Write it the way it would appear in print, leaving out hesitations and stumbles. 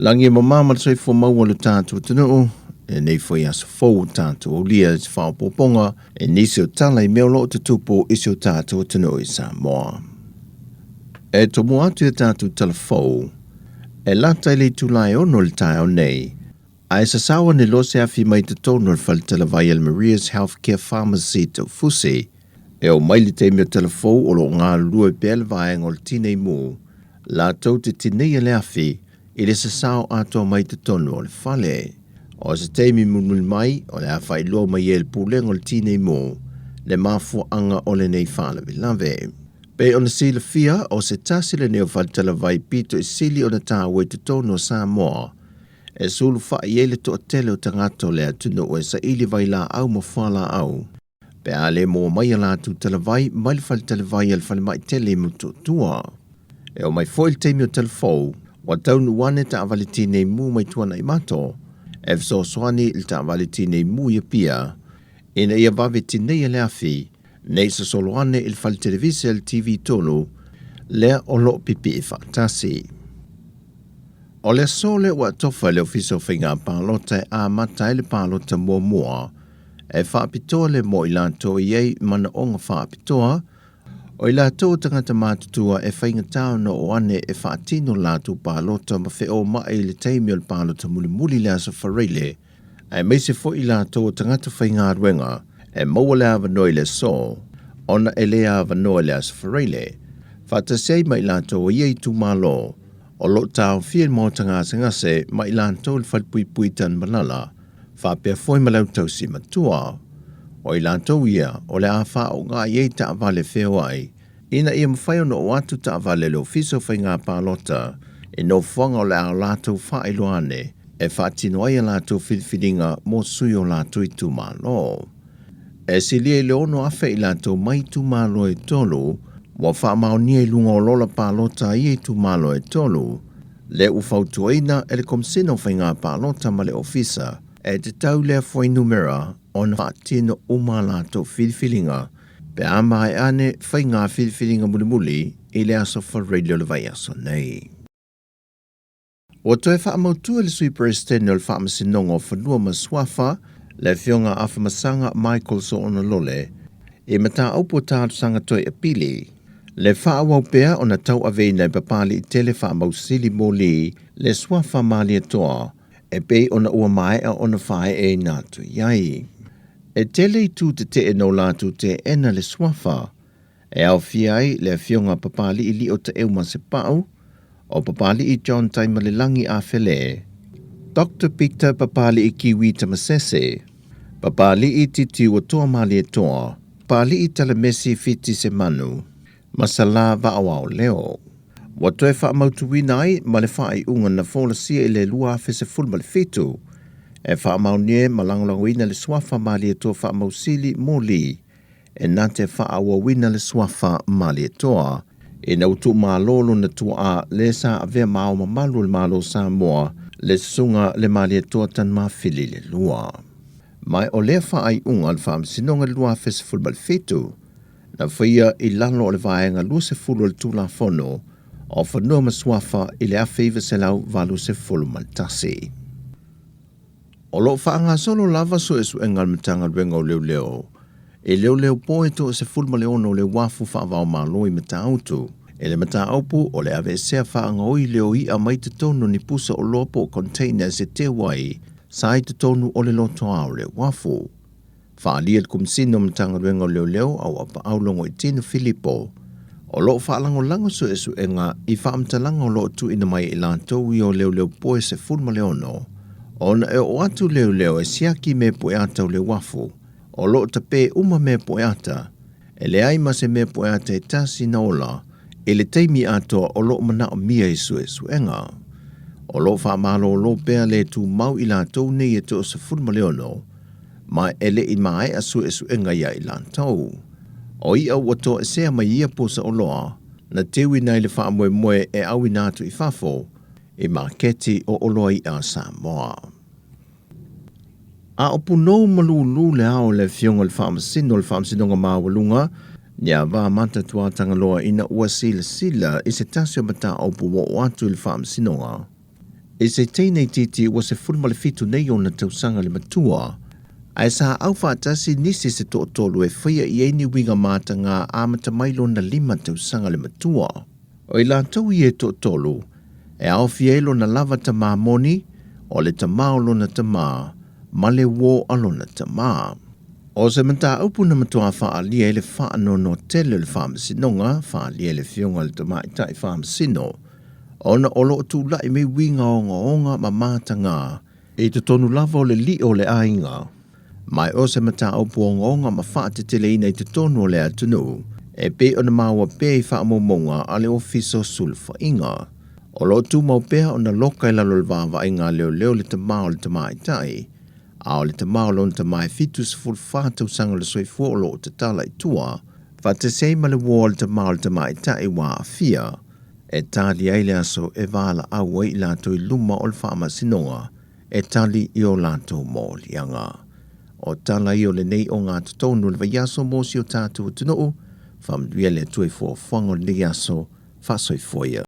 Lagi e mamā ma le soifua maua lo tatou atunuu, i lenei foi aso fou ua tatou aulia i se faaopoopoga i nisi o tala i mea o lo o tutupu i si o tatou atunuu i Samoa. E tomua atu i a tatou tala fou, e lata i le itula e 6 i le taeao nei, ae sasao ane loa se afi mai totonu o le faletalavai a le Maria's Healthcare Pharmacy i Taufusi, e oo mai le taimi o tala fou o lo o galulue pea le vaega o le Tinei Mu, latou te tineia le afi i le sasao atoa mai totonu o le fale. O se taimi mulimuli mai, o le a faailoa mai e le Pulega o le Tinei Mu le mafuaaga o lenei faalavelave. Pei ona silafia, o se tasi lenei o faletalavai pito i sili ona taua i totonu o Samoa, e sulufai ai le toatele o tagata o le atunuu e saili vailaau ma fualaau, pe a le maua mai a latou talavai mai le faletalavai a le falemai tele i Motootua. E oo mai foi le taimi o talafou, ua taunuu ane taavale tinei mu mai Tuanaimato e fesoasoani i le taavale tinei mu i Apia ina ia vave tineia le afi ne i sosolo ane i le fale televise a le TV3 lea o lo o pipii faatasi. O le aso lea ua atofa e le Ofisa o Faiga Palota e amata ai le palota muamua e faapitoa le mo i latou e i ai manaoga faapitoa, o i latou o tagata matutua e faigata ona oo ane e faatino latou palota ma feoma'i i le taimi o le palota mulimuli i le Aso Faraile, aemaise foi i latou o tagata faigaluega e maua le avanoa i le aso ona e le avanoa i le Aso Faraile, faatasi ai ma i latou o ia itumalo o lo o taofia i le maota gasegase ma i latou i le falepuipui Tanumalala, faapea foi ma le autausi matua. O i latou ia o le a faaaoga i ai taavale feoai ina ia mafai ona oo atu taavale a le Ofisa o Faiga Palota i nofoaga o le a latou faailoa ane e faatino ai a latou filifiliga mo sui o latou itumalo. E silia i le 6,000 i latou mai itumalo e tolu ua faamaonia i luga o lola palota a ia itumalo e tolu, lea ua fautuaina e le Komesina o Faiga Palota ma le Ofisa e tatau lea fuainumera ona faatino uma a latou filifiliga pe a maea ane faiga filifiliga mulimuli i le aso Faraile o le vaiaso nei. Ua toe faamautu e le Sui Peresetene o le Faamasinoga o Fanua ma Suafa, le Afioga Afamasaga Michael Soonalole, i mataupu o talosaga toe apili, le faaauau pea ona tauaveina e Papaliitele Faamausili Moli le suafa Malietoa e pei ona ua maea ona faaeeina atu i ai. E tele itu tetee no latou teena le suafa, e aofia ai le Afioga Papalii Lio Taeu Masepau, o Papalii John Taimalelagi Afele, Dr. Peter Papalii Kiwi Tamasese, Papalii Titiuatoa Malietoa, Papalii Talamesi Fiti Semanu, ma Sala Vaaoao Leo. Ua toe faamautuina ai ma le faaiuga na folasia i le 2017 e faamaonia ma lagolagoina le suafa Malietoa Faamausili Moli e na te faaauauina le suafa Malietoa ina ua tuumalo lona tuaa le sa avea ma Ao Mamalu o le Malo o Samoa le Susuga le Malietoa Tanumafili le Lua. Ma o lea faaiuga a le Faamasinoga i le 2017 na faia i lalo o le Vaega 20 o le Tulafono o Fanua ma Suafa i le 1981. O lo o faagasolo lava suesuega a le Matagaluega o Leoleo i leoleo poe 16 o le uafu faava-o-Malo i Matautu i le mataupu o le aveesea faagaoi leo i'a mai totonu o ni pusa oloa po o containers e teu ai sa i totonu o le lotoa o le uafu. Faaalia le Komesina o Matagaluega o Leoleo Auapaau Logoitino Filipo, o lo o faalagolago suesuega i faamatalaga o lo o tuuina mai e i latou ia o leoleo poe 16, ona e oo atu leoleo e siaki mea pueata o le uafu, o lo o tapē uma mea pueata, e leai ma se mea pueata e tasi na ola i le taimi atoa o lo o manaomia i suesuega. O lo o faamalōlō pea le tumau i latou nei e toa 16, ma e le i maea suesuega iā i latou. O i'a ua toesea mai ia pusa oloa, na teuina ai le faamoemoe e auina atu i fafo i maketi o oloa i'a a Samoa. A o punou ma lūlū le ao o le Afioga i le Faamasino o le Faamasinoga Maualuga, Niava Mata Tuatagaloa ina ua silasila i se tasi o mataupu ua oo atu i le Faamasinoga. I se teine itiiti ua 17 nei ona tausaga le matua, ae sa aufaatasi nisi se toatolu e faia i ai ni uiga mataga amata mai lona 5 tausaga le matua. O i latou ia e toatolu, e aofia ai lona lava tamā moni, o le tamā o lona tamā, ma le uō a lona tamā. O se mataupu na matuā faaalia ai le faanoanoa tele o le Faamasinoga, faaalia e le Afioga i le Tamaitai Faamasino, ona o lo o tulai mai uiga ogaoga ma mataga i totonu lava o le lio o le aiga, ma o se mataupu ogaoga ma faateteleina i totonu o le atunuu, e pei ona maua pea i faamaumauga a le Ofisa o Sulufaiga. O lo o tumau pea ona loka i lalo o le vaavaaiga a leoleo le tamā o le tamaitai, a o le tamā o lona tamā e 74 tausaga le soifua o lo o tatala i tua, faatasi ai ma le uō a le tamā o le tamaitai ua aafia, e tali ai le aso e valaau ai i latou i luma o le Faamasinoga e tali i o latou moliaga. O tala ia o lenei ogatotonu o le vaiaso mo si o tatou atunuu, faamanuia le Atua i fuafuaga o lenei aso, faasoifua ia.